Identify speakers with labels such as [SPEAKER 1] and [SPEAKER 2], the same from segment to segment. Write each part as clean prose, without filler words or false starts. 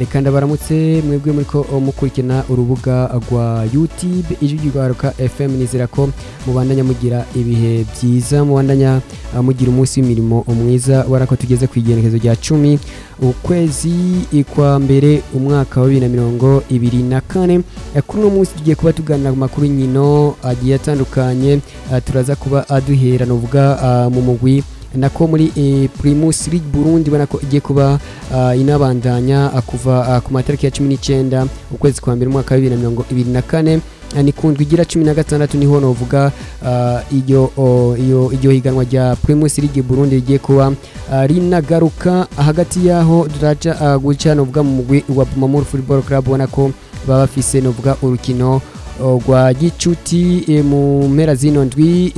[SPEAKER 1] Reka ndabaramutse mwebwe muriko mukurikirana urubuga rwa YouTube Ijwi ry'Urwaruka FM. Nizera ko mubandanya mugira ibihe byiza, mubandanya mugira umunsi w'imirimo mwiza. Warako tugeze ku igenekezo rya 10 ukwezi kwa mbere umwaka wa 2024. Kuri uno munsi tugiye kuba tuganira ku makuru y'inkino agiye atandukanye. Turaza kuba duhera novuga mu mugwi nako muri Primus League Burundi, ubona ko igiye kuba inabandanya kuva ku matariki ya 19 ukwezi kwa mbere umwaka wa 2024. Ni ku ndwi igira 16 niho novuga iyo higanwa rya Primus League Burundi rigiye kuba rinagaruka. Hagati yaho turaca guca novuga mu mugwi wa Bumamuru Football Club, ubona ko baba bafise novuga urukino rwa gicuti mu mpera zino ndwi.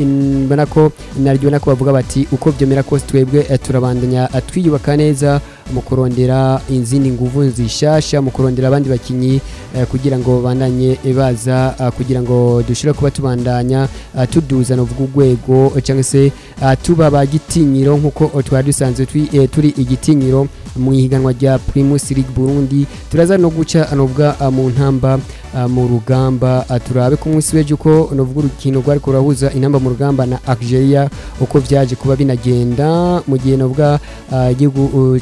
[SPEAKER 1] Mbona ko naryo nako bavuga bati uko byomera kose twebwe turabandanya twiyubaka neza mu kurondera izindi nguvu zishasha, mu kurondera abandi bakinyi kugira ngo bandanye baza kugira ngo dushobore kuba tubandanya tuduza novuga urwego cyangwa se tuba ba gitinyiro nkuko twari dusanzwe turi igitinyiro mu ihiganwa rya Primus League Burundi. Turaza no guca novuga mu ntamba mu rugamba, turabe ku munsi w'ejo uko novuga urukino rwari kurahuza intamba mu rugamba na Algeria uko vyaje kuba binagenda, mu gihe novuga igihugu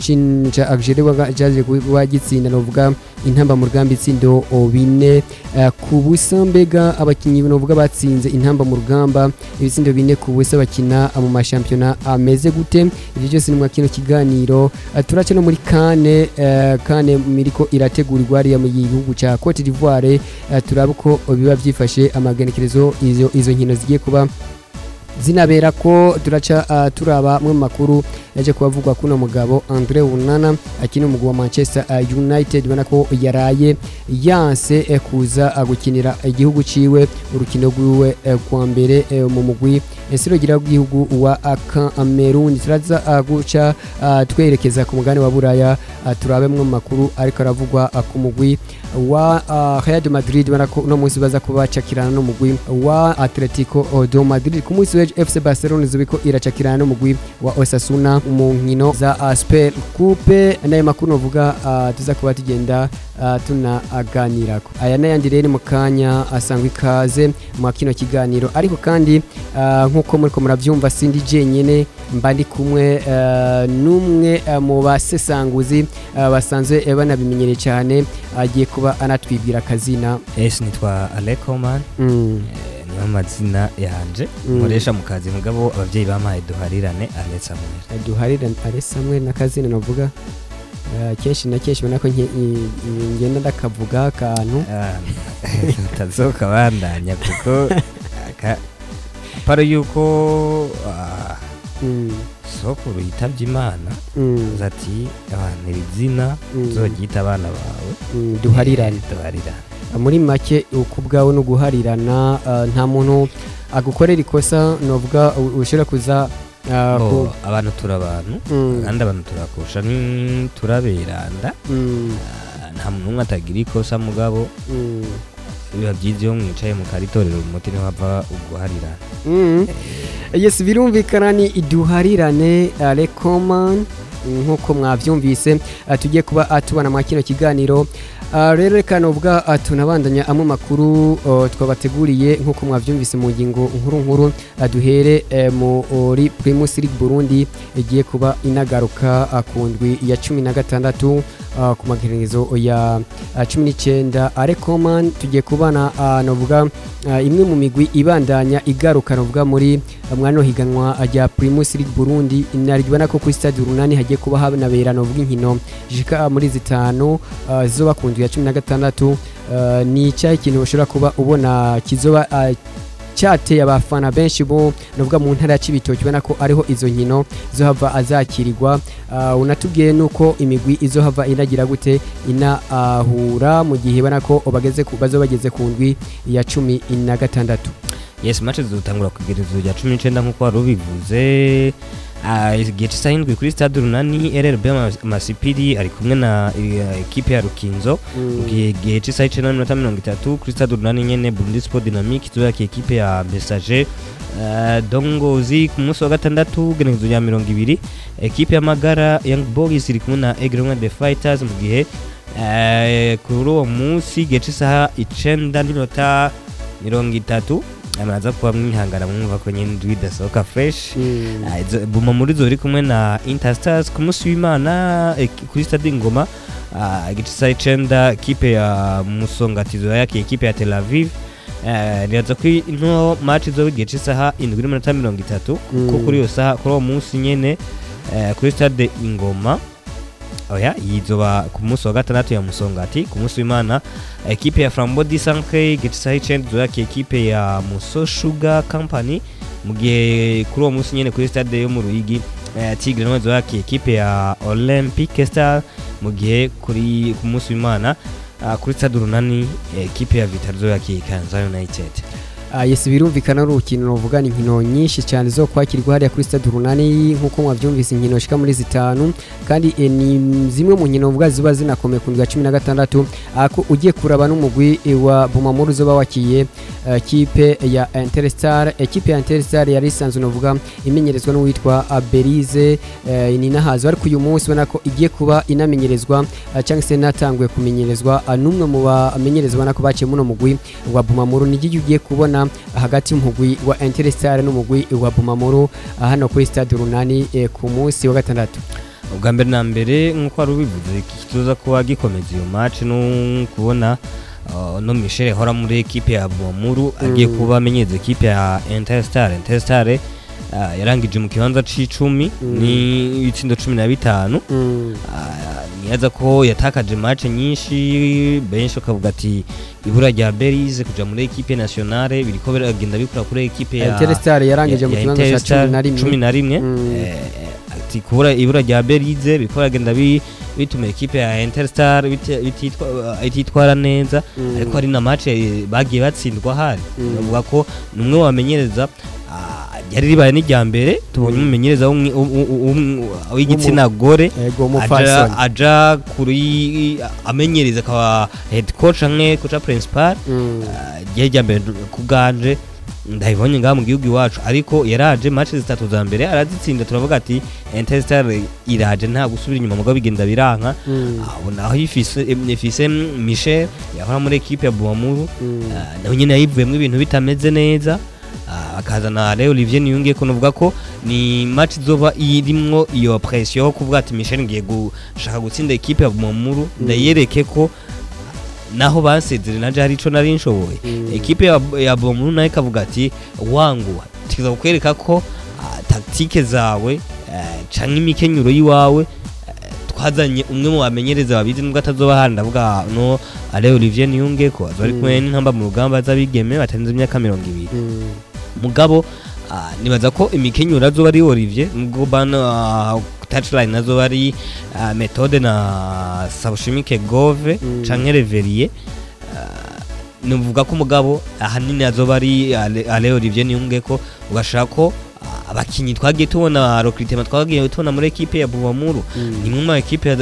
[SPEAKER 1] ca Algeria cyaje kuba gitsinda novuga intamba mu rugamba itsindo 4-0. Mbega abakinyi novuga batsinze intamba mu rugamba ibitsindo 4-0 bakina mu mashampiyona ameze gute? Ivyo byose ni mwa kino kiganiro. Turaca no muri CAN, CAN miriko irategurirwa hariya mu gihugu ca Cote d'Ivoire, turabe uko biba byifashe, amagenekerezo izo nkino zigiye kuba zinabera ko. Turaca turaba amwe mu makuru yaje kubavugwa kuno mugabo Andre Onana akina umugwi wa Manchester United, ubona ko yaraye yanse kuza gukinira igihugu ciwe urukino rwiwe kwa mbere mu mugwi nserukira w'igihugu wa Cameroon. Turaza guca twerekeza ku mugabane wa Buraya, turabe mwe mu makuru ariko aravugwa ku mugwi wa Real Madrid, ubona ko uno munsi baza kuba bacakirana n'umugwi wa Atletico de Madrid. Ku munsi w'ejo FC Barcelona izobiko iracakirana n'umugwi wa Osasuna mu nkino za Super Coupe. N'ayo makuru novuga tuza kuba tugenda tunaganirako. Aya n'ayandi rero mu kanya, asangwa ikaze mu kino kiganiro. Ariko kandi nk'uko muriko muravyumva, sindi jenyene, mba ndi kumwe n'umwe mu basesanguzi basanzwe banabimenyereye cyane, agiye kuba anatwibwira akazina.
[SPEAKER 2] Yes, nitwa Alekoman. Niyo mazina yanje nkoresha mu kazi, mugabo abavyeyi bampaye Duharirane Ale Samuel.
[SPEAKER 1] Duharirane Ale Samuel, n'akazina navuga kenshi na kenshi ubona ko ngenda ndakavuga akantu.
[SPEAKER 2] Tazokabandanya kuko paro yuko sokuru yitavye Imana, ati abantu iri zina uzoryita abana bawe.
[SPEAKER 1] Duharirane.
[SPEAKER 2] Duharirane.
[SPEAKER 1] Muri make uko ubwawe no guharirana, nta muntu agukorera ikosa novuga ushobora kuza
[SPEAKER 2] Bo, abantu turi abantu kandi abantu turakosha, turaberanda. Nta muntu n'umwe atagira ikosa, mugabo biba byiza iyo mwicaye mukaritorera umuti, niho hava uguharirana.
[SPEAKER 1] Yes, birumvikana ni Iduharirane Alekoman nkuko mwavyumvise, tugiye kuba tubana mwa kino kiganiro. Rero reka novuga tunabandanya amwe makuru twabateguriye nkuko mwavyumvise mu ngingo nkuru nkuru. Duhere muri Primus League Burundi igiye kuba inagaruka ku ndwi ya 16 ku magerekezo ya 19. Alekoman, tugiye kubana novuga imwe mu migwi ibandanya igaruka novuga muri mwano higanwa rya Primus League Burundi. Inaribona ko kuri stade Urunani hagiye kuba hanabera novuga inkino zishika muri zitanu zizoba ku ndwi ya 16. Ni cyahe ikintu ushobora kuba ubona kizoba cyateye abafana benshi bo novuga mu ntara ya Cibitoke, ubona ko ariho izo nkino zohava azakirirwa? Unatubwiye nuko imigwi izohava inagira gute inahura mu gihe ubona ko bageze ku bazo bageze ku ndwi ya 16?
[SPEAKER 2] Yes, match zizotangura ku igerezo rya 19 nk'uko wari ubivuze. Igihe c'isaha 7 kuri stade Urunani, RRB Masipiri ari kumwe na ekipe ya Rukinzo. Mu gihe c'isaha 9:30 kuri stade Urunani nyene, Burundi Sport Dynamique izoyakira ekipe ya Messager Dongozi. Ku munsi wa gatandatu igenekerezo rya 20, ekipe ya Magara Young Boys iri kumwe na Aigle Noir the Fighters mu gihe Kuri uwo munsi igihe c'isaha 9:30, amaza kuba mwihangana mwumva ko nyine indwi idasohoka fresh. Bumamuru izoba iri kumwe na Interstars. Ku munsi w'Imana, kuri stade Ingoma, igice c'isaha 9, ekipe ya Musongati izoba yakiye ekipe ya Tel Aviv. Nibaza ko ino match izoba igihe c'isaha 7:30, kuko kuri iyo saha, kuri uwo munsi nyene, kuri stade Ingoma, oya, yizoba ku munsi wa gatandatu ya Musongati. Ku munsi w'Imana, ekipe ya Flambeau du Centre igihe c'isaha 9 izoba yakiye ekipe ya Muso Sugar Company, mu gihe kuri uwo munsi nyene kuri stade yo mu Ruyigi, Tigre nawe izoba yakiye ekipe ya Olympic Star, mu gihe kuri ku munsi w'Imana, kuri stade Urunani, ekipe ya Vital'O izoba yakiye Kayanza United.
[SPEAKER 1] Yes, birumvikana ari urukino ruvuga ni inkino nyinshi cyane zo kwakirwa hariya kuri stade Urunani, nk'uko mwabyumvise, inkino shika muri zitanu, kandi ni zimwe mu nkino mvuga ziba zinakomeye ku ndwi ya 16. Ako ugiye kuraba n'umugwi wa Bumamuru uzoba wakiye kipe ya Interstar. Ekipe ya Interstar yari isanzwe novuga imenyerezwa n'uwitwa Berize Ninahazo, ariko uyu munsi ubona ko igiye kuba inamenyerezwa, cyangwa se natanguye kumenyerezwa n'umwe mu bamenyereza ubona ko baciye muno mugwi wa Bumamuru. Ni ugiye kubona hagati y'umugwi wa Interstar n'umugwi wa Bumamuru hano kuri stade Urunani ku munsi wa gatandatu.
[SPEAKER 2] Ubwa mbere na mbere, nk'uko wari ubivuze, kituza kuba gikomeza iyo match no kubona no Michel ahora muri ekipe ya Bumamuru agiye kuba amenyereza ekipe ya Interstar. Interstar yarangije mu kibanza c'icumi ni ibitsindo 15. Niyaza ko yatakaje match nyinshi, benshi bakavuga ati ibura rya Berize kuja muri ekipe nationale biriko biragenda bikura kuri ekipe ya
[SPEAKER 1] Interstar yarangije mu kibanza cya 11.
[SPEAKER 2] 11. Ati kubura ibura rya Berize biriko biragenda bituma ekipe ya Interstar ititwara neza, ariko hari na match bagiye batsindwa hari. Bavuga ko numwe wamenyereza, ryari ribaye n'irya mbere tubonye umumenyereza w'igitsina gore
[SPEAKER 1] ego, umupfasoni,
[SPEAKER 2] aja kuri amenyereza akaba head coach canke coach principal. Ryari rya mbere ku bwanje ndabibonye ngaha mu gihugu iwacu, ariko yaraje match zitatu za mbere arazitsinda, turavuga ati Interstar iraje nta gusubira inyuma, mugabo bigenda biranka. Aho naho ifise Michel yahora muri equipe ya Bumamuru, nawe nyene yayivuyemwo ibintu bitameze neza, akazana Leo Olivier Niyunge ko novuga ko ni match izoba irimwo iyo pression yo kuvuga ati Michel ngiye gushaka gutsinda equipe ya Bumamuru, ndayereke ko naho basezere naje hari ico nari nshoboye. Ekipe ya Bumamuru nayo ikavuga ati wangu tukiza kukwereka ko tactique zawe, canke imikenyuro yiwawe, twazanye umwe mu bamenyereza babizi nubwo atazoba handi, ndavuga no Ale Olivier Niyunge ko azoba ari kumwe n'intamba mu rugamba z'abigeme batarenze imyaka 20. Mugabo nibaza ko imikenyuro azoba ari Olivier, nubwo bano touchline azoba ari Methode na Sabushimike Gove canke Reverier. Nuvuga ko umugabo ahanini azoba ari Ale Olivier Niyunge ko ugashaka ko abakinyi twagiye tubona, recrutement twagiye tubona muri ekipe ya Bumamuru, ni imwe mu ekipe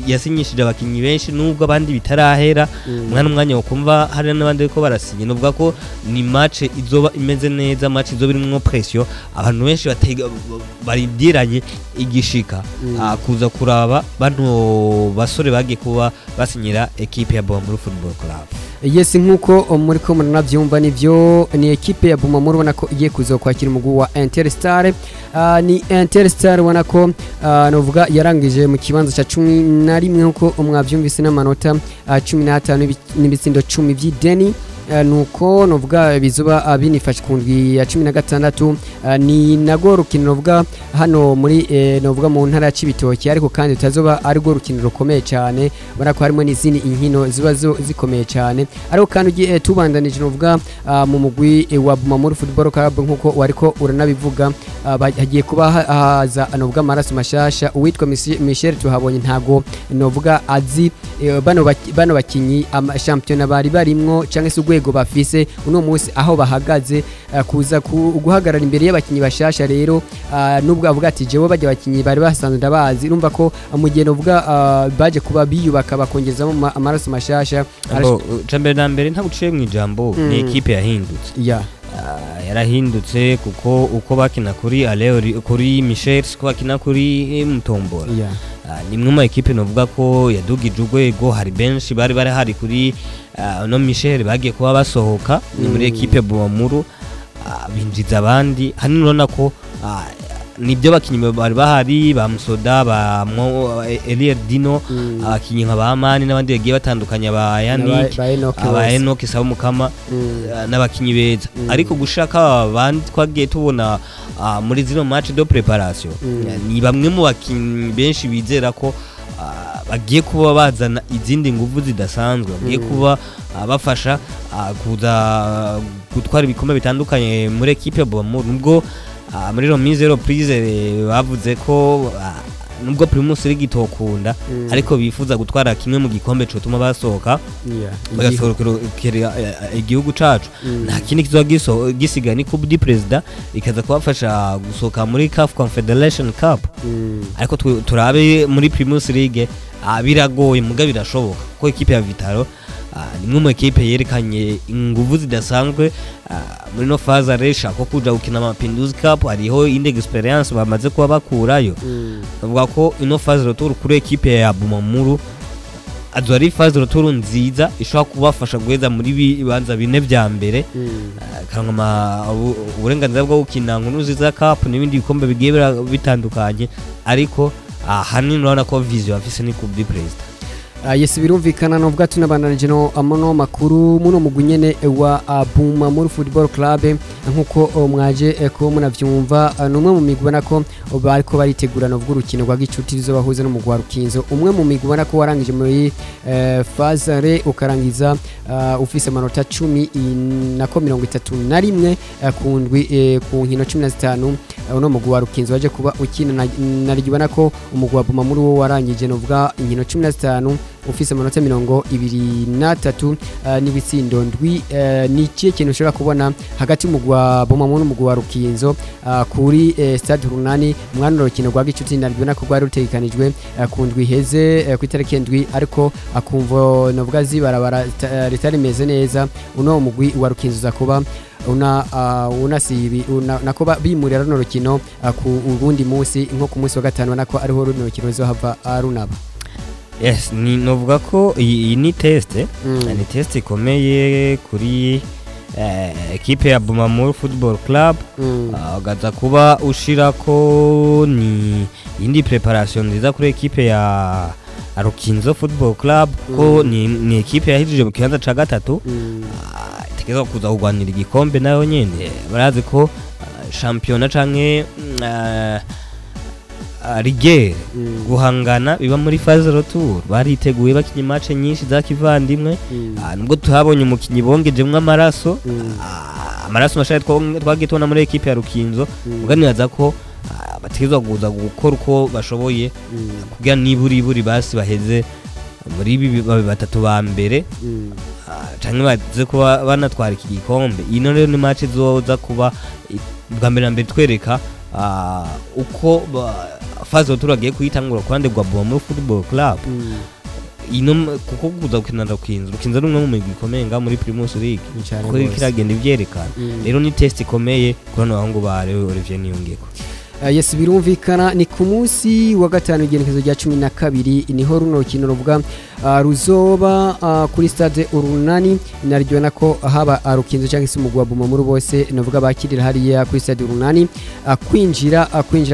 [SPEAKER 2] yasinyishije abakinyi benshi nubwo abandi bitarahera. Umwana umwanya wo kumva hari n'abandi bariko barasinya. Nuvuga ko ni match izoba imeze neza, match izoba irimwo pression, abantu benshi batega barindiranye igishika kuza kuraba bano basore bagiye kuba basinyira ekipe ya Bumamuru Football Club.
[SPEAKER 1] Yes, nkuko muri ko muranavyumva, nivyo, ni ekipe ya Bumamuru ubona ko igiye kuza kwakira umugwi wa Interstar. Ni Interstar ubona ko novuga yarangije mu kibanza cya 11, nkuko mwavyumvise, n'amanota 15 n'ibitsindo 10 vy'ideni. Nuko novuga bizoba binifashe ku ndwi ya 16. Ni nago rukino novuga hano muri novuga mu ntara ya Cibitoke, ariko kandi rutazoba ari rwo rukino rukomeye cyane, ubona ko harimo n'izindi inkino ziba zo zikomeye cyane. Ariko kandi ugiye tubandanije novuga mu mugwi wa Bumamuru Football Club, nkuko wariko uranabivuga, hagiye kuba haza novuga amaraso mashasha. Uwitwa Michel Tuhabonye ntago novuga azi bano bakinyi shampiyona bari barimwo cyangwa se urwego bafise uno munsi aho bahagaze, kuza guhagarara imbere y'abakinyi bashasha. Rero nubwo avuga ati jewe bajya abakinyi bari basanzwe ndabazi, urumva ko mu gihe novuga baje kuba biyubaka bakongezamo amaraso mashasha.
[SPEAKER 2] Abo, cambere na mbere nta guciye mu ijambo, ni ekipe yahindutse. Yarahindutse kuko uko bakina kuri Aleo, kuri Michel, siko bakina kuri Mutombora. Ni imwe mu ekipe novuga ko yadugije urwego. Hari benshi bari bari hari kuri no Michel bagiye kuba basohoka, ni muri ekipe Bumamuru, binjiza abandi. Hanini urabona ko nibyo bakinyi bari bahari, ba Musoda, ba Eliel Dino, abakinyi nka ba Mani n'abandi bagiye batandukanye, ba Yannick,
[SPEAKER 1] ba Enoch
[SPEAKER 2] aba
[SPEAKER 1] bose.
[SPEAKER 2] Enoch Sabumukama, n'abakinyi beza. Ariko gushaka abandi twagiye tubona muri zino match de préparation, ni bamwe mu bakinyi benshi bizera ko bagiye kuba bazana izindi nguvu zidasanzwe, bagiye kuba bafasha kuza gutwara ibikombe bitandukanye muri ekipe ya Bumamuru. Nubwo muri remise reprise bavuze ko nubwo Primus League itokunda, ariko bifuza gutwara kimwe mu gikombe cotuma basohoka, bagasohokera igihugu cacu. Nta kindi kizoba gisigaye, ni Coupe du Président, ikaza kubafasha gusohoka muri CAF Confederation Cup. Ariko turabe muri Primus League, biragoye muga birashoboka, kuko ekipe ya Vitalo ni imwe mu ekipe yerekanye inguvu zidasanzwe muri no phase aller ko kuja gukina Mapinduzi Cup. Hariho indi expérience bamaze kuba bakurayo. Bavuga ko ino phase retour kuri ekipe ya Bumamuru azo ari phase retour nziza ishobora kubafasha guheza muri bibanza bine vya mbere, karonka uburenganzira bwo gukina Nkuru Nziza Cup n'ibindi bikombe bigiye bitandukanye. Ariko ahanini urabona ko vision bafise ni Coupe du Président.
[SPEAKER 1] Yes, birumvikana. Novuga tunabandanije no amono makuru muno mugwi nyene wa Bumamuru Football Club, nkuko mwaje ko munavyumva, numwe mu migwi ubona ko bariko baritegura novuga urukino rwa gicuti ruzobahuza n'umugwi wa Rukinzo, umwe mu migwi ubona ko warangije muri phase aller, ukarangiza ufise amanota 10 nako 31 ku ndwi, ku nkino 15. Uno mugwi wa Rukinzo waje kuba ukina naryo. Ubona ko umugwi wa Bumamuru wo warangije novuga inkino 15, ufise amanota 23 n'ibitsindo 7. Ni ikihe kintu ushobora kubona hagati y'umugwi wa Bumamuru n'umugwi wa Rukinzo kuri Stade Urunani mwana urukino rwa gicuti? Naryo ko rwari rutegekanijwe ku ndwi iheze, ku itariki 7, ariko akumvo novuga zibarabara ritari rimeze neza, uno mugwi wa Rukinzo uza kuba una unasibi una, nako bimurira runo rukino ku ubundi munsi, nko ku munsi wa gatanu, nako ariho runo rukino ruzohava runaba.
[SPEAKER 2] Yes, ni novuga ko iyi ni test, ni test ikomeye kuri ekipe ya Bumamuru Football Club. Ugaza kuba ushirako ni indi préparation nziza kuri ekipe ya Rukinzo Football Club, ko ni ekipe yahejeje mu kibanza ca gatatu. Itegerezwa kuza kurwanira igikombe nayo nyene. Barazi ko shampiyona canke rigere guhangana biba muri phase retour. Bariteguye, bakinye match nyinshi za kivandimwe. Nubwo tuhabonye umukinyi bongejemwo amaraso, amaraso mashya twagiye tubona muri ekipe ya Rukinzo, muganibaza ko bategerezwa kuza gukora uko bashoboye kugira niburi buri basi baheze muri ibi batatu ba mbere, canke baze kuba banatwara iki gikombe. Ino rero ni match izoza kuba bwa mbere na mbere twereka uko phase retour agiye kuyitangura ku ruhande rwa Bumamuru Football Club. Ino kuko kuza gukina na Rukinzo, Rukinzo ni umwe mu migwi ikomeye ngaha muri Primus League,
[SPEAKER 1] Ni cane
[SPEAKER 2] kuko iriko
[SPEAKER 1] gose.
[SPEAKER 2] iragenda ivyerekana. Rero ni test ikomeye kuri bano bahungu ba Olivier Niyongeko.
[SPEAKER 1] Yes, birumvikana. Ni ku munsi wa gatanu, igenekerezo rya 12, niho runo rukino ruvuga ruzoba kuri Stade Urunani. Naryo nako haba Rukinzo cyangwa se umugwi wa Bumamuru, bose novuga bakirira hariya kuri Stade Urunani. Kwinjira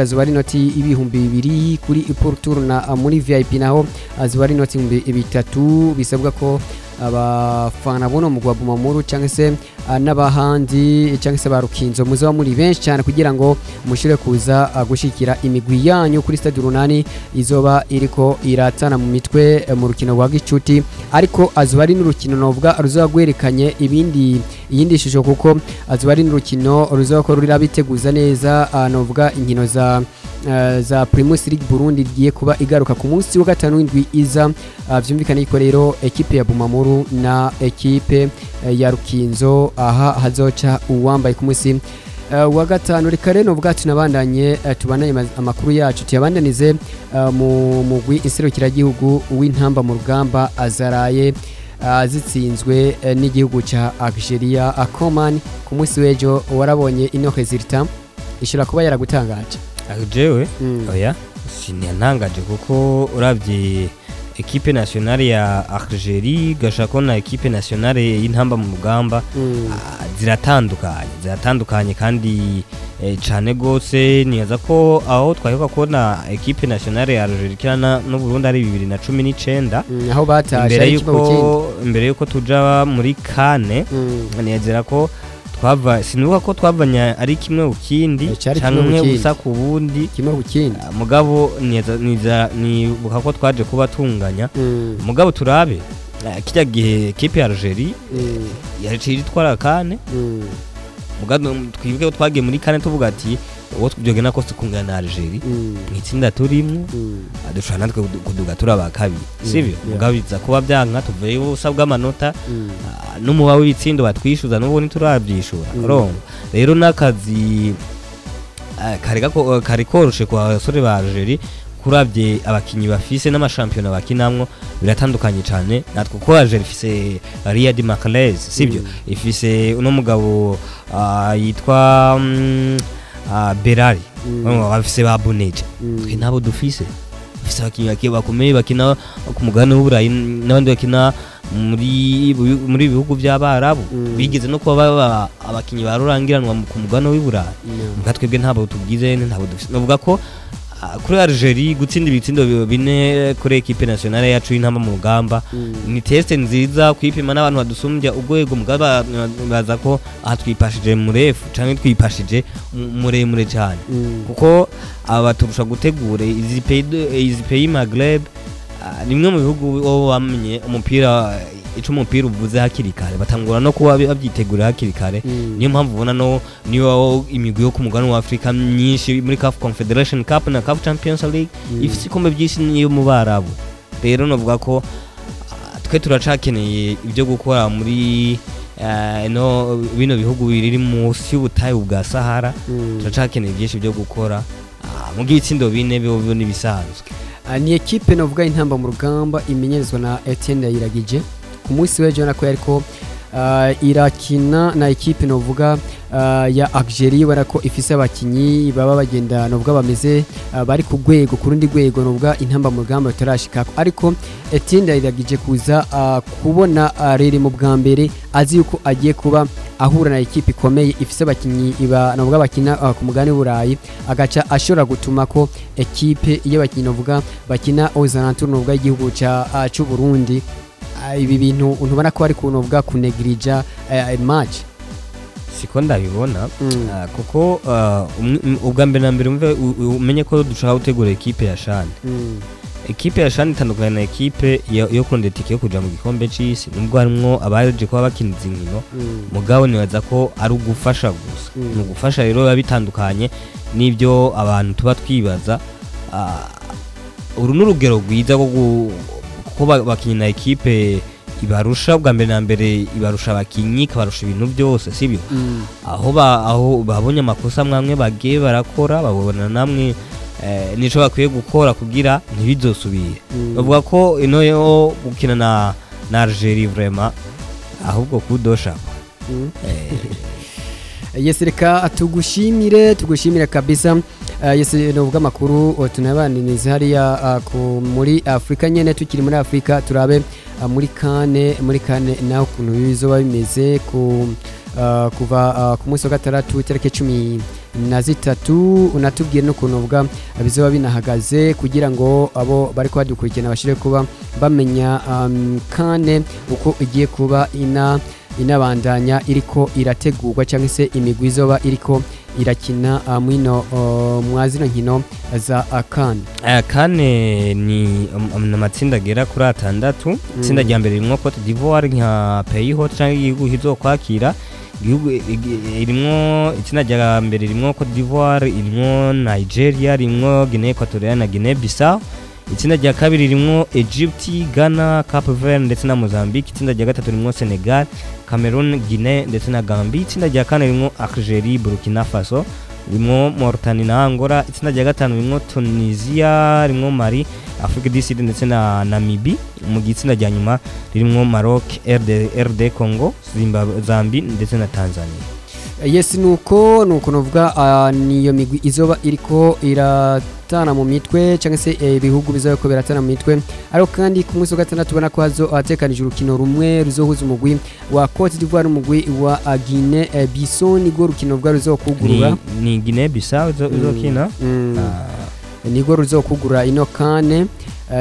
[SPEAKER 1] zuba ari noti 2000 kuri pourtour, na muri VIP naho zuba ari noti 3000. Bisabwa ko abafana buno mugwi wa Bumamuru cyangwa se n'abahandi cyangwa se ba Rukinzo muzaba muri benshi cyane kugira ngo mushire kuza gushikira imigwi yanyu kuri Stade Urunani izoba iriko iratana mu mitwe mu rukino rwa gicuti. Ariko azuba ari n'urukino novuga ruzoba rwerekanye ibindi iyindi shusho, kuko azuba ari n'urukino ruzoba ko rurabiteguza neza novuga inkino za Primus League Burundi igiye kuba igaruka ku munsi wa gatanu w'indwi iza. Vyumvikane ko rero ekipe ya Bumamuru na ekipe ya Rukinzo aha hazoca uwambaye ku munsi wa gatanu. Reka rero novuga tunabandanye, tubandanye amakuru yacu, tuyabandanize mu mugwi iserukiragihugu w'intamba mu rugamba azaraye zitsinzwe n'igihugu ca Algeria Coman ku munsi w'ejo. Warabonye ino résultat, ishobora kuba yaragutangaje?
[SPEAKER 2] Jewe, oya. Sinyantangaje kuko uravye equipe nationale ya Algerie gashako na equipe nationale y'intamba mu rugamba, ziratandukanye kandi cane gose. Nibaza ko aho twaheruka kubona equipe nationale ya Algerie ikina n'u Burundi ari 2019,
[SPEAKER 1] aho batashe
[SPEAKER 2] imbere
[SPEAKER 1] ari kimwe ku kindi.
[SPEAKER 2] yuko imbere yuko tuja muri CAN. Nizera ko twava, sinibuka ko twavanya ari kimwe ku kindi
[SPEAKER 1] Cari kimwe ku
[SPEAKER 2] canke
[SPEAKER 1] kindi.
[SPEAKER 2] busa ku bundi.
[SPEAKER 1] Kimwe ku kindi.
[SPEAKER 2] Mugabo niza nibuka ko twaje kuba tunganya. Mugabo turabe, kirya gihe equipe ya Algerie yaciye itwara CAN. Mugabo twibuke ko twagiye muri CAN tuvuga ati uwo byogenda kose kungana na Algerie mw'itsinda turimwo, dushobora natwe kuduga turi aba kabiri, sivyo? Mugabo biza kuba byanka, tuvuye ubusa bw'amanota, n'umuba w'ibitsindo batwishyuza n'ubu ntiturabyishura. Urumva rero n'akazi kari koroshe ku basore ba Algerie, kurabye abakinyi bafise n'amashampiyona bakinamwo biratandukanye cyane natwe, kuko Algerie ifise Riyad Mahrez, sivyo? Ifise uno mugabo yitwa Berari. Urumva bafise ba Bounedjah. Twe ntabo dufise. Dufise abakinyi bakomeye bakina ku mugabane w'Uburayi n'abandi bakina muri bihugu by'Abarabu, bigeze no kuba baba abakinyi ba rurangiranwa ku mugabane w'Iburayi. Muga twebwe ntabwo tugize, ntabwo dufise. Novuga ko kuri Algerie gutsinda ibitsindo bine kuri equipe nationale yacu y'intamba mu rugamba ni test nziza kwipima n'abantu badusumbya urwego. Mugabo baza ko aha twipashije murefu canke twipashije muremure cyane, kuko aba baturusha gutegura. Izi pays Maghreb, nimwe mu bihugu bo bamenye umupira, ico umupira uvuze hakiri kare, batangura no kuba babyitegura hakiri kare. Niyo mpamvu ubona no niyo imigwi yo ku mugabane wa Afrika myinshi muri CAF Confederation Cup na CAF Champions League ifise ibikombe byinshi niyo mu Barabu. Rero novuga ko twe turacakeneye ibyo gukora muri no bino bihugu biri munsi y'ubutayu bwa Sahara. Turacakeneye byinshi byo gukora. Mu gitsindo bine byo nibisanzwe.
[SPEAKER 1] Ni ekipe novuga intamba mu rugamba imenyerezwa na Etienne Ndayiragije. Ku munsi w'ejo nako yariko irakina na ekipe novuga ya Algerie, ubona ko ifise abakinyi baba bagenda novuga bameze bari ku rwego, ku rundi rwego novuga intamba mu rugamba batarashikako. Ariko Etienne Ndayiragije kuza kubona riri mu bwa mbere azi yuko agiye kuba ahura na ekipe ikomeye ifise abakinyi iba novuga bakina ku mugabane w'Uburayi, agaca ashobora gutuma ko ekipe y'abakinyi novuga bakina aux alentours novuga y'igihugu ca c'u Burundi. Ibi bintu ntubona ko ari kuntu novuga kunegirija match?
[SPEAKER 2] Siko ndabibona. Kuko ubwa mbere na mbere umve umenye ko dushaka gutegura ekipe ya CHAN. Ekipe ya CHAN itandukanye na ekipe yo kurondera itike yo kuja mu gikombe c'isi, nubwo harimwo abaje kuba bakina izi nkino. Mugabo nibaza ko ari ugufasha gusa. Ni ugufasha, rero biba bitandukanye n'ibyo abantu tuba twibaza. Uru ni urugero rwiza rwo kuko bakinyi na ekipe ibarusha, bwa mbere na mbere ibarusha abakinyi, ikabarusha ibintu byose, sibyo? Aho babonye amakosa mwamwe bagiye barakora, babona namwe nico bakwiye gukora kugira ntibizosubire. Bavuga ko ino yo gukina na Algerie vraiment ahubwo kudosha.
[SPEAKER 1] Yes, reka tugushimire kabisa. Yes, novuga amakuru tunabaniniza hariya muri Afrika nyene. Tukiri muri Afrika, turabe muri CAN naho ukuntu bizoba bimeze ku kuva ku munsi wa gatandatu itariki 13. Unatubwiye n'ukuntu uvuga bizoba binahagaze kugira ngo abo bariko badukurikirana bashire kuba bamenya CAN uko igiye kuba ina inabandanya iriko irategurwa, cyangwa se imigwi izoba iriko irakina mwino mwa zino nkino za CAN.
[SPEAKER 2] Aya CAN ni amatsinda agera kuri atandatu. Itsinda rya mbere rimwo Cote d'Ivoire nka pays hôte cyangwa igihugu kizokwakira igihugu. Irimwo, itsinda rya mbere rimwo Cote d'Ivoire, irimwo Nigeria, rimwo Guinea Equatoriale na Guinea Bissau. Itsinda rya kabiri rimwo Egypt, Ghana, Cape Verde ndetse na Mozambique. Itsinda rya gatatu rimwo Senegal, Cameroon, Guinea ndetse na Gambie. Itsinda rya kane rimwo Algerie, Burkina Faso, rimwo Mauritania na Angola. Itsinda rya gatanu rimwo Tunisia, rimwo Mali, Afrique du Sud ndetse na Namibie, mu gihe itsinda rya nyuma ririmo Maroc, RD Congo, Zimbabwe, Zambie ndetse na Tanzania.
[SPEAKER 1] Yes, nuko novuga niyo migwi izoba iriko iratana mu mitwe, cyangwa se ibihugu bizoba ko biratana mu mitwe. Ariko kandi ku munsi wa gatandatu ubona ko hazo hatekanije urukino rumwe ruzohuza umugwi wa Cote d'Ivoire n'umugwi wa Guinea Bissau, nirwo rukino rwa ruzokugurura.
[SPEAKER 2] Ni Guinea Bissau izokina.
[SPEAKER 1] Nirwo ruzokugurura ino kane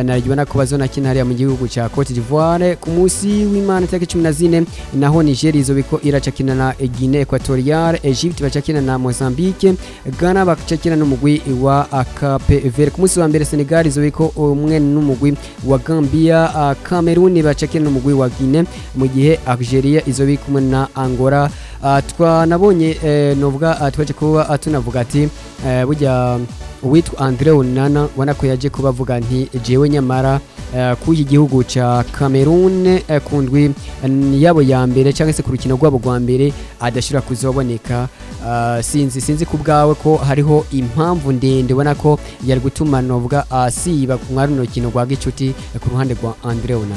[SPEAKER 1] naribona ko bazonakina hariya mu gihugu cya Cote d'Ivoire. Ku munsi w'Imana tariki 14 naho Niger izobiko iracakina na Guinea Equatoriale, Egypt bacakina na Mozambique, Ghana bacakina n'umugwi wa Cape Verde. Ku munsi wa mbere Senegal izobiko umwe n'umugwi wa Gambia, Cameroon bacakina n'umugwi wa Guinea, mu gihe Algeria izoba iri kumwe na Angola. Twanabonye novuga twaje kuba tunavuga ati burya uwitwa Andre Onana ubona ko yaje kuba avuga nti jewe nyamara k'iki gihugu ca Cameroon ku ndwi yabo ya mbere cyangwa se ku rukino rwabo rwa mbere adashobora kuzoboneka. Sinzi ku bwawe ko hariho impamvu ndende ubona ko yari gutuma novuga asiba mwa runo rukino rwa gicuti ku ruhande rwa Andre Onana?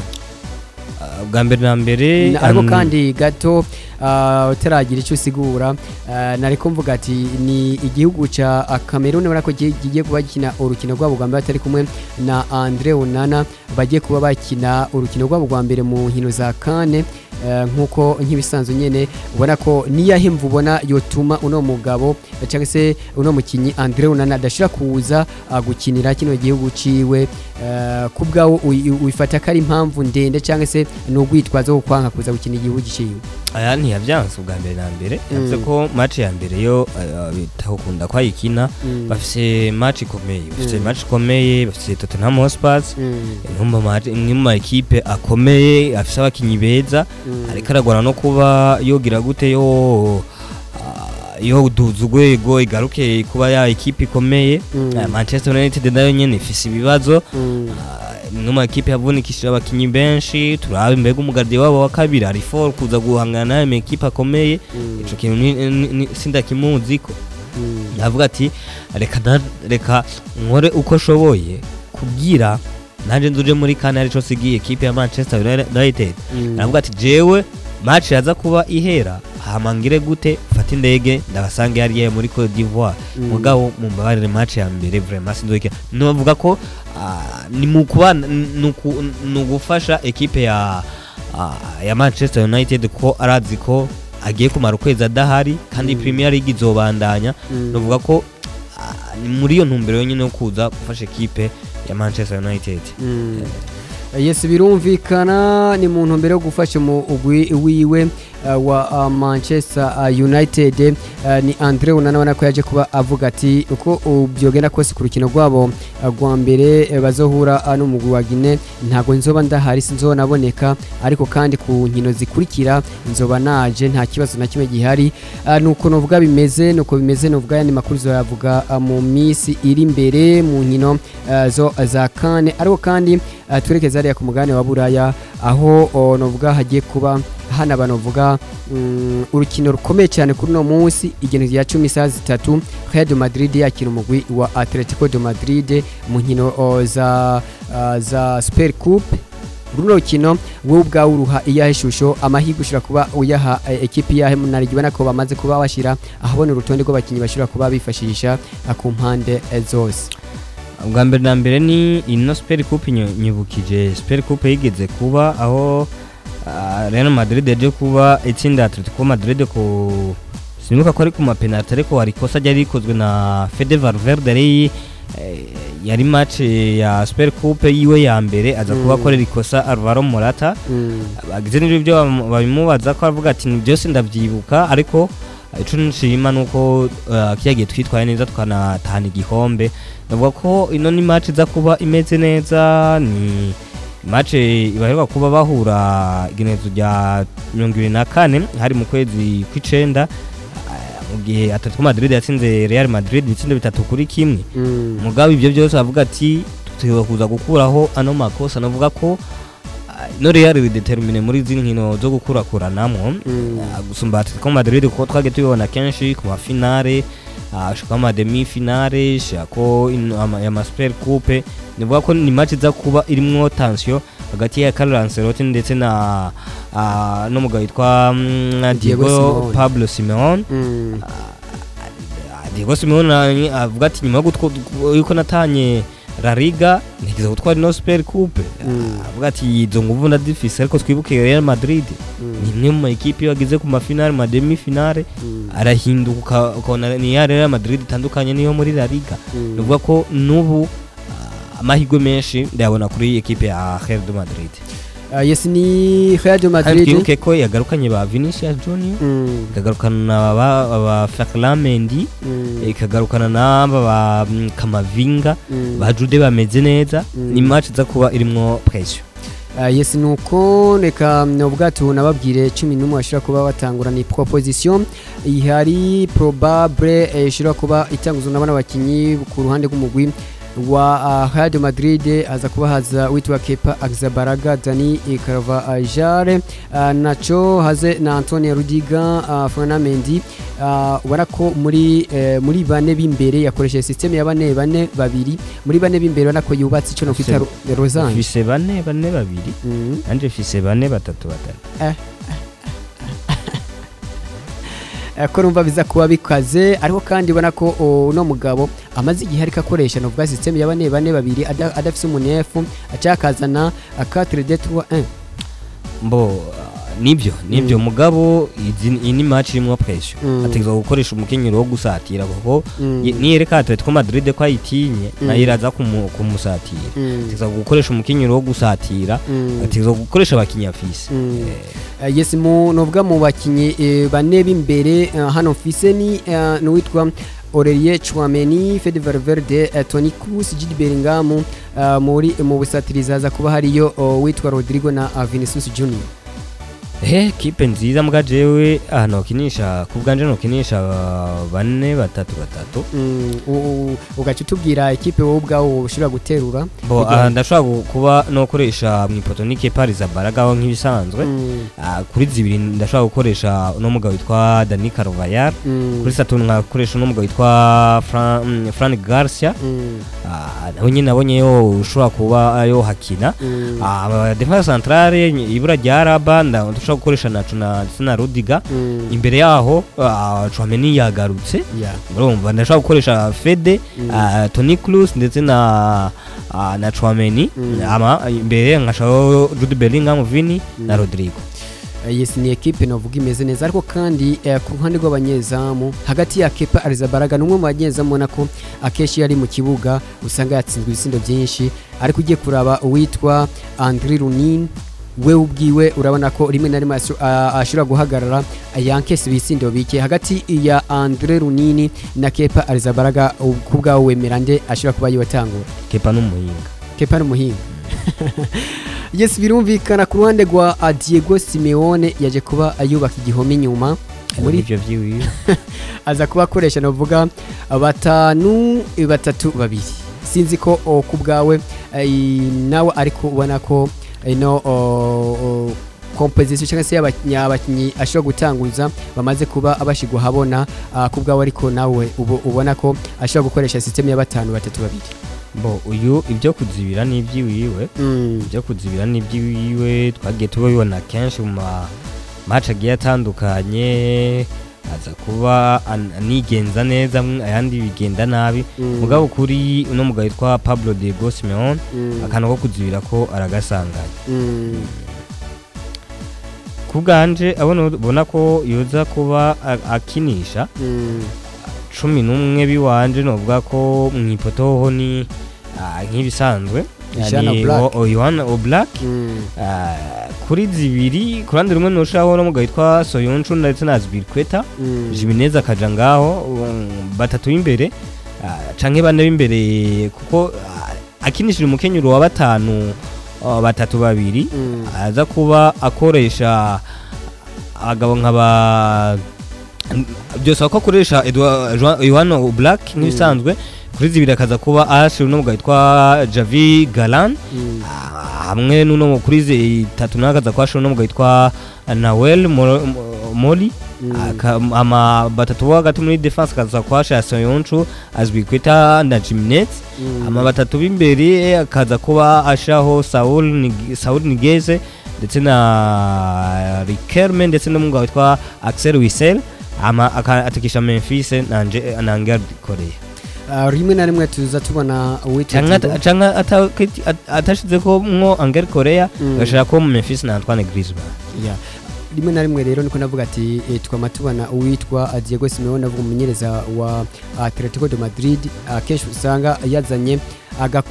[SPEAKER 2] Bwa mbere na mbere
[SPEAKER 1] Ariko kandi gato utaragira icyo usigura, nariko mvuga ati ni igihugu ca Cameroon ubona ko kigiye kuba gikina urukino rwabo rwa mbere batari kumwe na Andre Onana. Bagiye kuba bakina urukino rwabo rwa mbere mu nkino za kane nkuko nk'ibisanzwe nyene ubona ko niyahe mvu ubona yotuma uno mugabo cyangwa se uno mukinyi Andre Onana adashira kuza gukinira kino gihugu ciwe? Ku bwawe uyifata ko ari impamvu ndende cyangwa se ni urwitwazo rwo kwanka kuza gukina igihugu ciwe?
[SPEAKER 2] Aya ntiyavyanse. Ubwa mbere na mbere yavuze ko match ya mbere yo bitahukunda ko ayikina. Bafise match ikomeye, bafise match ikomeye, bafise Tottenham Hotspur, imwe mu ma ekipe akomeye afise abakinyi beza, ariko aragwana no kuba yogira gute yo duza urwego igaruke kuba ya ekipe ikomeye. Manchester United nayo nyene ifise ibibazo, imwe mu ekipe yavunikishije abakinyi benshi. Turabe mbega umu gardien wabo wa kabiri ari fort kuza guhangana n'ayo ekipe akomeye? Ico kintu sindakimuziko. Ndavuga ati reka nkore uko nshoboye kugira nanje nzuje muri kane arico sigiye ekipe ya Manchester United. Aravuga ati jewe match yaza kuba ihera hama ngire gute, mfate indege ndabasange hariya muri Cote d'Ivoire. Mugabo mumbabarire, match ya mbere vraiment sinzokina. Novuga ko ni mu kuba ni ugufasha ekipe ya Manchester United, ko arazi ko agiye kumara ukwezi adahari kandi Premier League izobandanya. Novuga ko ni muri iyo ntumbero yonyine yo kuza gufasha ekipe ya Manchester United.
[SPEAKER 1] Yes, birumvikana, ni mu ntumbero yo gufasha umugwi wiwe wa Manchester United. Ni Andre Onana ubona ko yaje kuba avuga ati uko byogenda kose ku rukino rwabo rwa mbere bazohura n'umugwi wa Guinea ntago nzoba ndahari, sinzonaboneka, ariko kandi ku nkino zikurikira nzoba naje, nta kibazo na kimwe gihari. Nuko novuga bimeze, nuko bimeze. Novuga yandi makuru zoyavuga mu minsi iri imbere mu nkino zo za kane. Ariko kandi twerekeza hariya ku mugabane wa Buraya aho novuga hagiye kuba hanaba novuga urukino rukomeye cyane kuri uno munsi igenekerezo rya 10 isaha 3, Real de Madrid yakira umugwi wa Atletico de Madrid mu nkino za Super Coupe. Runo rukino wowe ubwawe uruha iyahe shusho? Amahirwe ushobora kuba uyaha ekipi yahe? Munarigi ubona ko bamaze kuba bashyira ahabona urutonde rw'abakinnyi bashobora kuba bifashisha ku mpande zose.
[SPEAKER 2] Ubwa mbere na mbere ni ino Super Coupe nyibukije Super Coupe yigeze kuba aho Real Madrid yaje kuba itsinda Atletico Madrid ku, sinibuka ko ari ku ma penalty, ariko hari ikosa ryari rikozwe na Fede Valverde. Yari match ya Super Coupe yiwe ya mbere, aza kuba akorera ikosa Alvaro Morata. Bagize n'ibyo byo babimubaza ko avuga ati ni byose ndabyibuka, ariko ico nshima nuko kiya gihe twitwaye neza twanatahana igikombe. Ndavuga ko ino ni match iza kuba imeze neza, ni match ibaheruka kuba bahura igenekerezo rya 24 hari mu kwezi kw'icenda, mu gihe Atletico Madrid yatsinze Real Madrid ibitsindo 3-1. Mugabo ibyo byose bavuga ati tutegerezwa kuza gukuraho ano makosa. Navuga ko ino Real déterminée muri zino nkino zo gukurakuranamwo gusumba Atletico Madrid, kuko twagiye tubibona kenshi ku ma finale, ashika ama demi finale, shako ama Super Coupe. Nivuga ko ni match iza kuba irimwo tension. hagati ya Carlo Ancelotti ndetse na n'umugabo witwa
[SPEAKER 1] Diego
[SPEAKER 2] Diego
[SPEAKER 1] Simeone.
[SPEAKER 2] Pablo Simeone. Diego Simeone avuga ati nyuma yuko natanye La Liga ntigeze gutwara ino Super Coupe. Avuga ati izo nguvu ndazifise, ariko twibuke Real Madrid ni imwe mu makipe iyo ageze ku mafinale, ma demi finale, arahinduka, ukabona ni ya Real Madrid itandukanye niyo muri La Liga. Ni ukuvuga ko n'ubu amahirwe menshi ndayabona kuri ekipe ya Real de Madrid.
[SPEAKER 1] Yes, ni Real de
[SPEAKER 2] Kandi
[SPEAKER 1] Madrid.
[SPEAKER 2] twibuke ko yagarukanye ba Vinicius Junior, ikagarukana ba Ferland Mendy, ikagarukana n'aba ba Kamavinga, ba Jude bameze neza. Ni match iza kuba irimwo pression.
[SPEAKER 1] Yes, nuko reka ubwato nababwire 11 bashobora kuba batangura. Ni proposition ihari probable ishobora kuba itanguzwa n'abana bakinyi ku ruhande rw'umugwi wa Real de Madrid. Aza kuba haza witwa Kepa Arrizabalaga, Dani Carvajal, Nacho, haze na Antonio Rudiger, Ferland Mendy. Ubona ko muri bane b'imbere yakoresheje système ya bane bane babiri. Muri bane b'imbere ubona ko yubatse icyo no kwita losange.
[SPEAKER 2] Fise bane bane babiri, nanje fise bane batatu batatu.
[SPEAKER 1] Ko numva biza kuba bikaze, ariko kandi ubona ko uno mugabo amaze igihe ariko akoresha novuga système ya bane bane babiri, adafise umunefu, acakazana 4 2 3 1.
[SPEAKER 2] Mbo nibyo, mugabo iyi ni match irimwo pression. Ategerezwa gukoresha umukenyero wo gusatira, kuko niyereka Atletico Madrid ko ayitinye, nayo iraza kumusatira. Ategerezwa gukoresha umukenyero wo gusatira, ategerezwa gukoresha abakinyi afise.
[SPEAKER 1] Yes, mu novuga mu bakinyi bane b'imbere, hano mfise ni n'uwitwa Aurelien Tchouameni, Fede Valverde, Toni Kroos, Jude Bellingham. Muri mu busatirizi haza kuba hariyo witwa Rodrigo na Vinicius Junior.
[SPEAKER 2] Kipe nziza, mbwa jewe aha nokinisha ku bwanje nokinisha bane batatu batatu.
[SPEAKER 1] Ugaca utubwira ekipe wowe ubwawe ushobora guterura.
[SPEAKER 2] Bo aha ndashobora kuba nokoresha mu ipoto ni Kepa Arrizabalaga aho nk'ibisanzwe. Kuri zibiri ndashobora gukoresha uno mugabo witwa Dani Carvajal. Kuri Saturn nkakoresha uno mugabo witwa Fran Garcia. Nawe nyine nabonye yo ushobora kuba yo hakina. Defense centrale, ibura rya Alaba, ndashobora gukoresha Nacho na Rudiger. Imbere yaho Tchouameni yagarutse. Urumva ndashobora gukoresha Fede, Toni Kroos ndetse na Tchouameni. Ama imbere nkashaho Jude Bellingham, Vini na Rodrigo.
[SPEAKER 1] Yes, ni ekipe novuga imeze neza, ariko kandi ku ruhande rw'abanyezamu, hagati ya Kepa Arrizabalaga, ni umwe mu banyezamu ubona ko akenshi iyo ari mu kibuga usanga yatsinzwe ibitsindo byinshi, ariko ugiye kuraba uwitwa Andriy Lunin, we ubwiwe urabona ko rimwe na rimwe ashobora guhagarara yankese ibitsindo bike. Hagati ya Andriy Lunin na Kepa Arrizabalaga, ku bwawe wemera nde ashobora kuba yiwatangura?
[SPEAKER 2] Kepa n'umuhinga.
[SPEAKER 1] Kepa n'umuhinga. Yes, birumvikana. Ku ruhande rwa Diego Simeone, yaje kuba ayubaka igihome inyuma.
[SPEAKER 2] Muri ivyo vyiwiwe.
[SPEAKER 1] Aza kuba akoresha novuga batanu batatu babiri. Sinzi ko ku bwawe nawe, ariko ubona ko ino composition cyangwa se abakinyi ashobora gutanguza bamaze kuba abashigwa habona, ku bwawe, ariko nawe ubu ubona ko ashobora gukoresha system ya batanu batatu babiri?
[SPEAKER 2] Bo uyu ibyo kuzibira ni iby'iwiwe. Ibyo kuzibira ni iby'iwiwe, twagiye tubibona kenshi mu ma match agiye atandukanye, aza kuba anigenza neza, ayandi bigenda nabi. Mugabo kuri uno mugabo witwa Pablo Diego Simeone, akantu ko kuzibira ko aragasanganya. Ku bwanje abona ubona ko yoza kuba akinisha 11 biwanje, novuga ko mu ipoto ho ni nk'ibisanzwe.
[SPEAKER 1] Jan
[SPEAKER 2] Ni
[SPEAKER 1] Oblak.
[SPEAKER 2] Yohana Oblak. Kuri zibiri ku ruhande rumwe noshiraho no mugabo witwa Soyuncu ndetse na Azpilicueta, Jimenez akaja ngaho, batatu b'imbere canke bane b'imbere, kuko akinishije umukenyuro wa batanu batatu babiri, aza kuba akoresha abagabo nk'aba byose ko akoresha Yohana Oblak nk'ibisanzwe. Kuri zibiri akaza kuba ashira uno mugabo witwa Javi Galan, hamwe n'uno kuri itatu nawe akaza kuba ashira uno mugabo witwa Nahuel Moli, ama batatu bo hagati muri defense akaza kuhashira Soyuncu, Azpilicueta na Jimenez. Ama batatu b'imbere akaza kuba ashaho Saul Niguez ndetse na Riquelme ndetse n'umugabo witwa Axel Witsel, ama atakisha Memphis na Angel Correa.
[SPEAKER 1] Rimwe na rimwe tuza tubona uwitwa
[SPEAKER 2] canke atashizeko mwo Angel Correa, agashira ko Memphis na Antoine Griezmann.
[SPEAKER 1] Yeah. Rimwe na rimwe rero niko navuga ati twama tubona uwitwa Diego Simeone, avuga umumenyereza wa Atletico de Madrid, akenshi usanga yazanye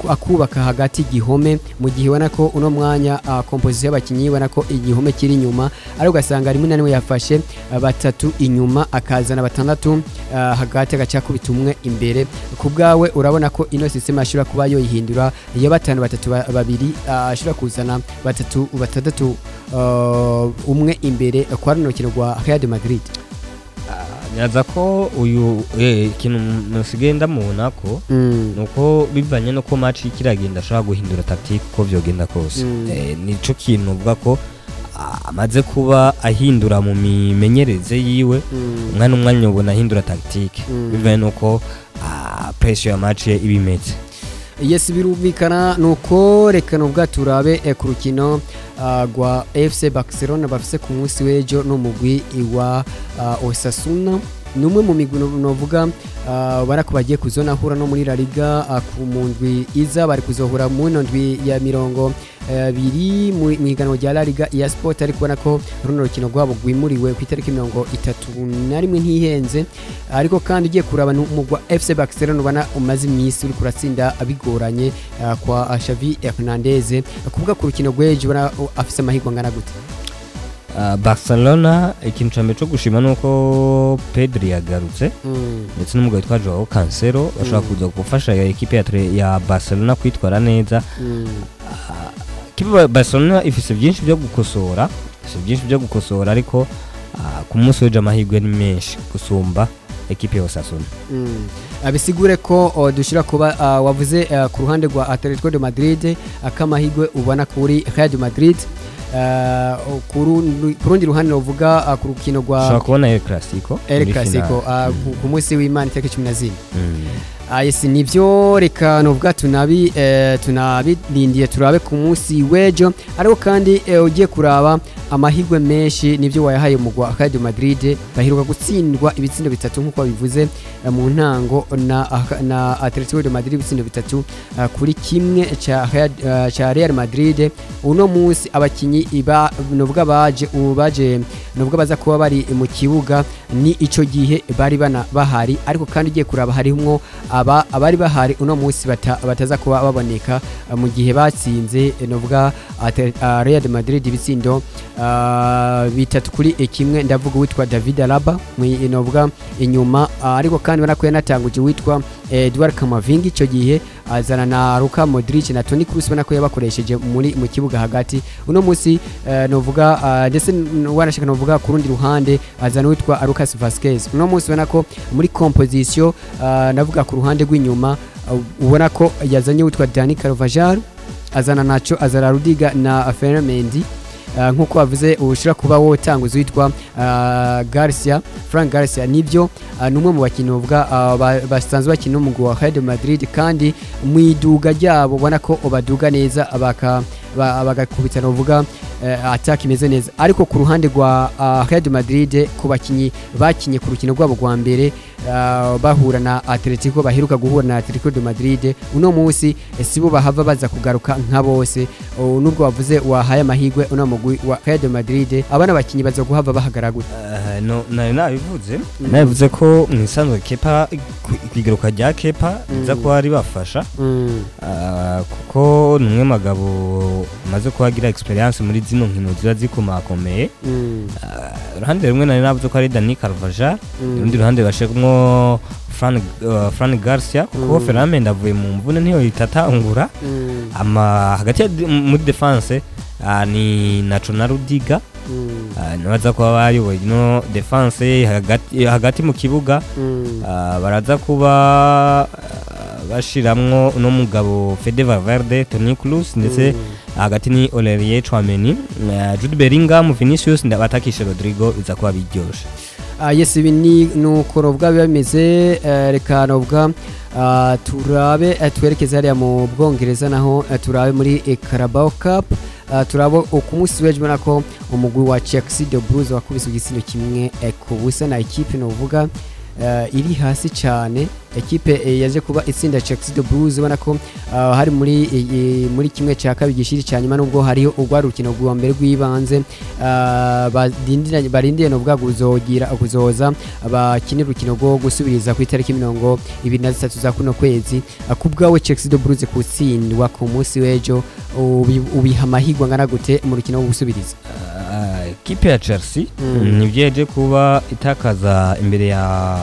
[SPEAKER 1] akubaka hagati igihome, mu gihe ubona ko uno mwanya composition y'abakinyi ubona ko igihome kiri inyuma, ariko ugasanga rimwe na rimwe yafashe batatu inyuma akazana batandatu hagati, agaca akubita umwe imbere. Ku bwawe urabona ko ino system ashobora kuba yoyihindura iyo batanu batatu babiri, ashobora kuzana batatu batandatu, umwe imbere kwa runo rukino rwa Real de Madrid?
[SPEAKER 2] Nyaza ko uyu ikintu musigaye ndamubona ko nuko bivanye nuko match ikiragenda ashobora guhindura tactique uko vyogenda kose. Nico kintu uvuga ko amaze kuba ahindura mu mimenyereze yiwe. Umwana umwanya ubona ahindura tactique bivanye nuko pressure ya match iba imeze.
[SPEAKER 1] Yes, birumvikana. Nuko reka nubwa turabe ku rukino rwa FC Barcelona bafise ku munsi w'ejo n'umugwi wa Osasuna. Ni umwe mu migwi novuga barako bagiye kuzonahura no muri La Liga ku mu ndwi iza. Bari kuzohura mu ino ndwi ya 20 mu higanwa rya La Liga ya Sport, ariko ubona ko runo rukino rwabo rwimuriwe ku itariki 31 ntihenze. Ariko kandi ugiye kuraba umugwa FC Barcelona ubona umaze iminsi uri kuratsinda bigoranye kwa Xavi Hernandez. Kuvuga ku rukino rw'ejo, ubona afise amahirwe angana gute?
[SPEAKER 2] Barcelona, ikintu ca mbere co gushima nuko Pedri yagarutse ndetse n'umugabo witwa Joao Cancelo bashobora kuza gufasha ya ekipe ya Barcelona kwitwara neza. Ekipe ya Barcelona ifise byinshi byo gukosora, ifise byinshi byo gukosora, ariko ku munsi w'ejo amahirwe ni menshi gusumba ekipe ya Osasuna.
[SPEAKER 1] Bisigure ko dushira kuba wavuze ku ruhande rwa Atletico de Madrid akamahirwe ubona kuri Real de Madrid. Ku rundi ruhande uvuga ku rukino rwa
[SPEAKER 2] ushobora kubona El Clasico
[SPEAKER 1] El
[SPEAKER 2] muri
[SPEAKER 1] Clasico
[SPEAKER 2] finale.
[SPEAKER 1] Ku munsi w'Imana itariki 14. Yes, nivyo. Reka novuga tunabirindiye turabe ku munsi w'ejo. Ariko kandi ugiye kuraba amahirwe menshi nivyo wayahaye umugwa Real de Madrid, baheruka gutsindwa ibitsindo bitatu nk'uko babivuze mu ntango na Atletico de Madrid, ibitsindo 3-1 ca Real Madrid. Uno munsi abakinyi iba novuga baje ubu baje novuga baza kuba bari mu kibuga ni ico gihe bari bana bahari, ariko kandi ugiye kuraba harimwo aba abari bahari uno munsi bataza kuba baboneka mu gihe batsinze novuga Real de Madrid ibitsindo 3-1. Ndavuga uwitwa David Alaba novuga inyuma, ariko kandi ubona ko yanatanguje uwitwa Edouard Camavinga ico gihe, azana na Luka Modric na Toni Kroos, ubona ko yabakoresheje muri mu kibuga hagati. Uno munsi novuga ndetse wanashaka novuga ku rundi ruhande azana uwitwa Lucas Vazquez. Uno munsi ubona ko muri composition, navuga ku ruhande rw'inyuma, ubona ko yazanye uwitwa Dani Carvajal, azana Nacho, azana Rudiger na Ferland Mendy. Nk'uko bavuze ushobora kuba wotanguza witwa Garcia, Frank Garcia. Nivyo, ni umwe mu bakinnyi bavuga basanzwe bakina umugwi wa Real Madrid, kandi mu iduga ryabo ubona ko baduga neza bagakubita uvuga attack imeze neza. Ariko ku ruhande rwa Real Madrid, ku bakinyi bakinye ku rukino rwabo rwa mbere bahura na Atletico, baheruka guhura na Atletico de Madrid, uno munsi sibo bahava baza kugaruka nka bose. Nubwo wavuze wahaye amahirwe uno mugwi wa Real de Madrid, abana bakinyi baza guhava bahagarara gute?
[SPEAKER 2] No, nari nabivuze, nabivuze ko mu isanzwe Kepa, igaruka rya Kepa riza kuba ribafasha, kuko ni umwe magabo amaze kuhagira experience muri zino nkino ziba zikomakomeye. Uruhande rumwe nari navuze ko ari Dani Carvajal, urundi ruhande bashiramo Fran Garcia, kuko Ferland Mendy avuye mu mvune ntiyo itatangura. Ama hagati muri defense ni Nacho na Rudiger, nibaza kuba bayoboye ino defense. Hagati mu kibuga baraza kuba bashiramwo uno mugabo Fede Valverde, Toni Kroos ndetse Hagati ni Aurelien Tchouameni, Jude Bellingham, Vinicius, ndabatakishe Rodrigo, biza kuba biryoshe.
[SPEAKER 1] Yes, ibi ni nuko novuga biba bimeze. Reka novuga turabe, twerekeze hariya mu Bwongereza naho, turabe muri Carabao Cup. Turabe ku munsi w'ejo, ubona ko umugwi wa Chelsea the Blues wakubise igitsindo 1-0 na ekipe novuga iri hasi cyane, ekipe yaje kuba itsinda Chelsea the Blues. Ubona ko hari muri 1/2 gishiri cya nyuma, nubwo hariho urwa rukino rwa mbere rw'ibanze barindiye novuga kuzogira kuzoza bakina urukino rwo gusubiriza ku itariki 23 za kuno kwezi. Ku bwawe, Chelsea the Blues gutsindwa ku munsi w'ejo, ubiha amahirwe angana gute mu rukino rwo gusubiriza?
[SPEAKER 2] Ekipe ya Chelsea nibyo yaje kuba itakaza imbere ya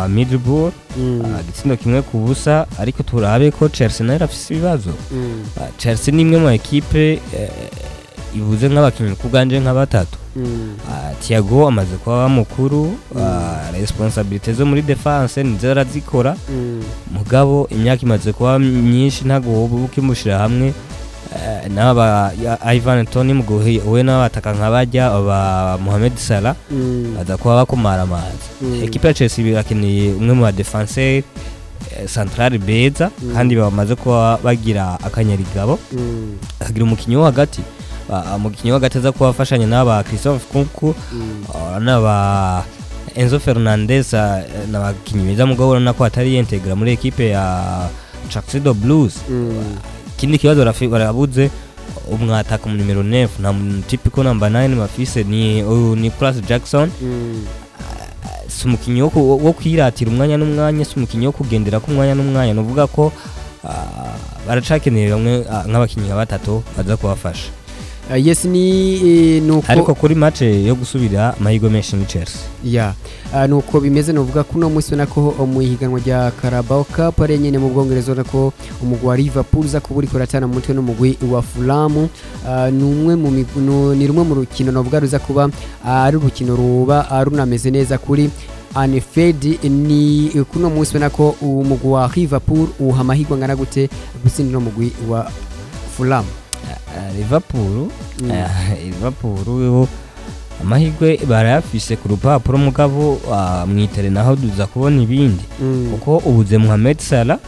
[SPEAKER 2] Middlesbrough igitsindo 1-0, ariko turabe ko Chelsea nayo irafise ibibazo. Chelsea ni imwe mu ekipe ibuze nk'abakinnyi ku bwanje nka batatu. Thiago amaze kuba mukuru, responsabilité zo muri défense nizo arazikora, mugabo imyaka imaze kuba myinshi, ntabwo woba ukimushira hamwe n'aba Ivan Toney, muguhe we n'abataka nka bajya aba Mohamed Salah baza kuba bakumara amazi. Ekipe ya Chelsea birakeneye umwe mu ba défenseur central beza kandi bamaze kuba bagira akanyarigabo, akagira umukinnyi wo hagati, umukinnyi wo hagati aza kuba afashanya n'aba Christophe Nkunku n'aba Enzo Fernandez, n'abakinnyi beza, mugabo urabona ko atari yintegra muri ekipe ya Chelsea Blues. Ikindi kibazo, barabuze umwataka mu nimero 9, nta typical number 9 bafise, ni uyu Nicolas Jackson. Si umukinnyi wo kwiratira umwanya n'umwanya, si umukinnyi wo kugendera ku mwanya n'umwanya. Nuvuga ko baracakeneye bamwe nk'abakinnyi nka batatu baza kubafasha.
[SPEAKER 1] Yes, ni nuko.
[SPEAKER 2] Ariko kuri match yo gusubira, amahirwe menshi ni Chelsea.
[SPEAKER 1] Ya, nuko bimeze. Nuvuga kuno munsi ubona ko mu ihiganwa rya Carabao Cup ari nyene mu Bwongereza, ubona ko umugwi wa Liverpool uza kuba uriko uratana mu mutwe n'umugwi wa Fulham. Ni umwe mu ni rumwe mu rukino novuga ruza kuba ari urukino ruba runameze neza kuri Anfield. Ni kuno munsi ubona ko umugwi wa Liverpool uha amahirwe angana gute gutsindira umugwi wa Fulham?
[SPEAKER 2] Liverpool, Liverpool yo amahirwe barayafise ku rupapuro, mugabo mwitere naho duza kubona ibindi, kuko ubuze Mohamed Salah,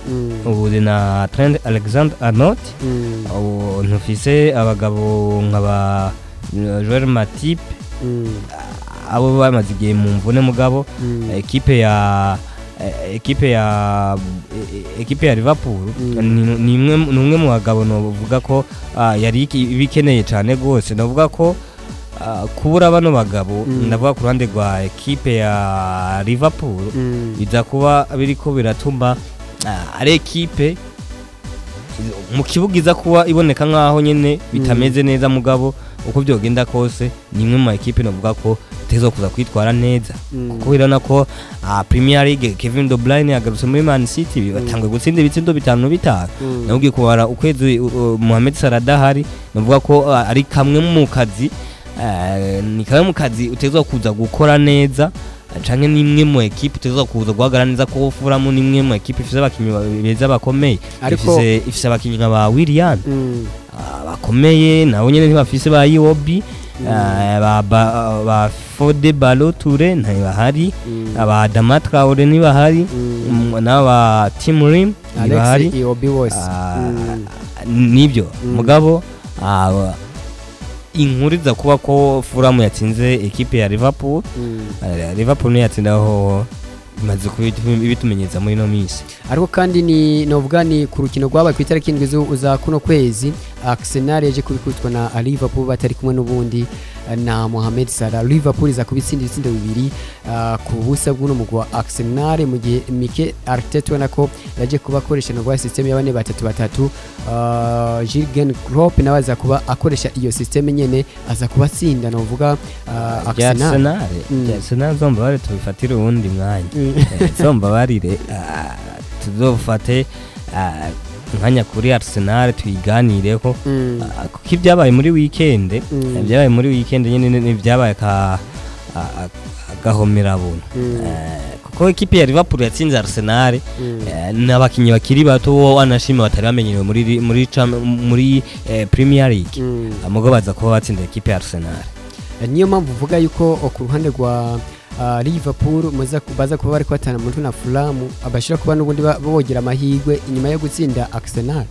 [SPEAKER 2] ubuze na Trent Alexander-Arnold, ubu ntufise abagabo nka ba Joel Matip, abo bamaze igihe mu mvune, mugabo ekipe ya Liverpool ni umwe mu bagabo novuga ko yari ibikeneye cyane rwose. Novuga ko kubura bano bagabo, ndavuga ku ruhande rwa ekipe ya Liverpool, biza kuba biriko biratuma ari ekipe mu kibuga iza kuba iboneka nk'aho nyene bitameze neza, mugabo uko byogenda kose ni imwe mu ekipe novuga ko iteza kuza kwitwara neza, kuko urabona ko Premier League Kevin De Bruyne yagarutse muri Man City, batanguye gutsinda ibitsindo bitanu bitanu. Nabwiye kubara ukwezi Mohamed Salah adahari, navuga ko ari kamwe mu kazi, ni kamwe mu kazi utezwa kuza gukora neza, canke ni imwe mu ekipe utezwa kuza guhagarara neza, ko Fulham ni imwe mu ekipe ifise abakinyi beza bakomeye. Ifise abakinyi nka ba Willian bakomeye, nabo nyene ntibafise ba Iwobi, ba Fode Ballo-Touré ntibahari, aba Adama Traore ntibahari, n'aba Tim Ream ntibahari.
[SPEAKER 1] Alex Iwobi bose.
[SPEAKER 2] Nibyo, mugabo inkuru iza kuba ko Fulham yatsinze ekipe ya Liverpool. Liverpool niyo yatsindaho, imaze ibitumenyereza muri ino minsi.
[SPEAKER 1] Ariko kandi ni novuga ni ku rukino rwabaye ku itariki 7 za kuno kwezi, Arsenal yaje kubikutwa na Liverpool batari kumwe n'ubundi na Mohamed Salah. Liverpool iza kubitsinda ibitsindo 2-0 bw'uno mugwi wa Arsenal, mu gihe Mikel Arteta ubona ko yaje kuba akoresha novuga system ya 4-3-3. Jurgen Klopp nawe aza kuba akoresha iyo system nyene, aza kuba atsinda novuga
[SPEAKER 2] Bya
[SPEAKER 1] Arsenal.
[SPEAKER 2] Arsenal, bya Arsenal zombabarire, tubifatire uwundi mwanya. Zombabarire, tuzofate umwanya kuri Arsenal tuyiganireho, kuko ibyabaye muri weekend, ibyabaye muri weekend nyene ni ibyabaye ka agahomera buntu. Kuko ekipe ya Liverpool yatsinze Arsenal n'abakinyi bakiri bato wanashima batari bamenyerewe muri Premier League, mugo baza kuba batsinda ekipe ya Arsenal.
[SPEAKER 1] Niyo mpamvu uvuga yuko ku ruhande rwa Liverpool baza kuba bari kubatana mu na Fulham, abashira kuba n'ubundi bogera amahirwe inyuma yo gutsinda Arsenal.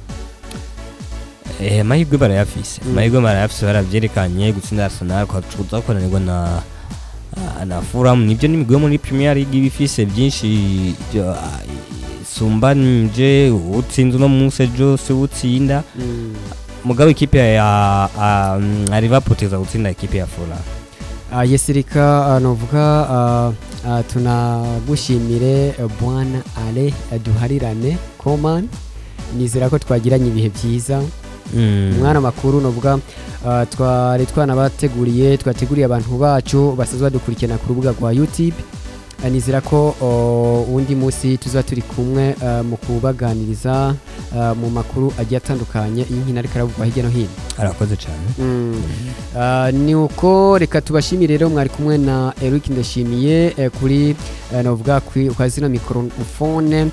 [SPEAKER 2] Amahirwe barayafise. Amahirwe barayafise, baravyerekanye gutsinda Arsenal kuza kunanirwa na Fulham, nibyo n'imigwi yo muri Premier League iba ifise byinshi isumbanije, utsinze uno munsi ejo si utsinda. Mugabo ikipe ya Liverpool iza gutsinda ikipe ya Fulham.
[SPEAKER 1] Yes, reka novuga tunagushimire, bwana Ale Duharirane Coman, nizera ko twagiranye ibihe byiza. Umwana makuru novuga twari twanabateguriye, twateguriye abantu bacu basanzwe badukurikirana ku rubuga rwa YouTube. Nizera ko uwundi munsi tuzaba turi kumwe mu kubaganiriza mu makuru agiye atandukanye y'inkino ariko aravugwa hirya no hino.
[SPEAKER 2] Arakoze cyane.
[SPEAKER 1] Ni uko reka tubashimire rero, mwari kumwe na Eric Ndashimiye kuri novuga kwa zino microphone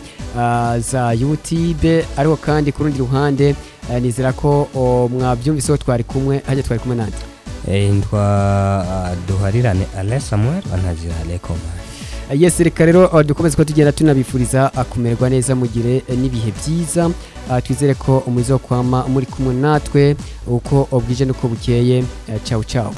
[SPEAKER 1] za YouTube, ariko kandi ku rundi ruhande nizera ko mwabyumvise ko twari kumwe hajya, twari kumwe nande?
[SPEAKER 2] Ndwa Duharirane Alain Samuel antazira Ale Coman.
[SPEAKER 1] Yes, reka rero dukomeze ko tugenda tunabifuriza kumererwa neza, mugire n'ibihe byiza. Twizere ko muzokwama muri kumwe natwe uko bwije n'uko bukeye. Ciao ciao.